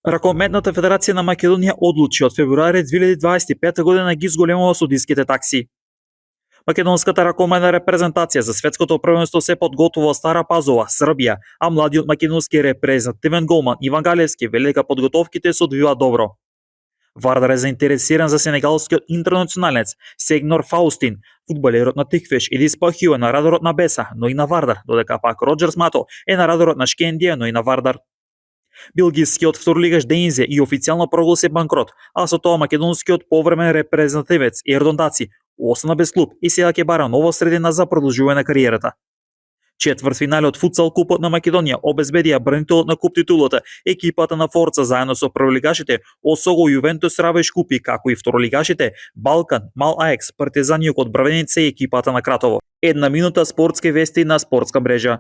Ракометната федерација на Македонија одлучи од февруари 2025 година ги зголемува судиските такси. Македонската ракометна репрезентација за светското првенство се подготвува во Стара Пазова, Србија, а младиот македонски репрезентативен голман Иван Галевски вели дека подготовките се одвиваат добро. Вардар е заинтересиран за сенегалскиот интернационалец Сегнор Фаустин, фудбалерот на Тиквеш Едис Пахио е на радарот на Беса, но и на Вардар, додека пак Роджерс Мато е на радарот на Шкендија, но и на Вардар. Белгискиот второлигаш Дейнзе и официјално прогласи банкрот, а со тоа македонскиот повремен репрезентативец Ердон Даци остана без клуб и сега ќе бара нова средина за продолжување на кариерата. Четвртфинале од футсал купот на Македонија обезбедија бранителот на куп титулата, екипата на Форца заедно со прволигашите Осого, Јувентус, Равеш Купи, како и второлигашите Балкан, Мал Аекс, Партизан Јук од Бравеница и екипата на Кратово. Една минута спортски вести на спортска мрежа.